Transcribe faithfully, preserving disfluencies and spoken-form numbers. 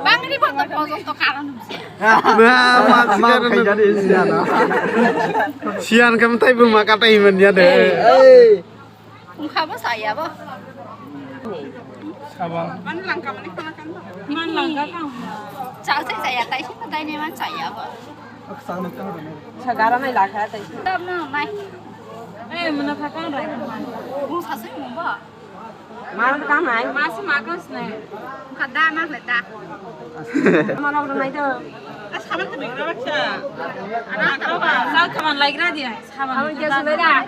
Bangni boto bojoto karon. Ma, ma, ma, ma, khaijani siyan. Siyan kam tai bu ma katai man ya de. Ei. Ungkha bo saya bo. Sabang. Man langka kang. Chao se saya tai si tai ne man saya bo. Sagara nai lakha tai. Dam no nai. Eh, mana phakang rai. Ung sasui mung bo. Mana phakang nai. Masi makas nai. Kada na le da. Mana udah nai to. Saman tu mikro baksa. Anak apa? Sal kaman lagi dia. Saman dia sudah.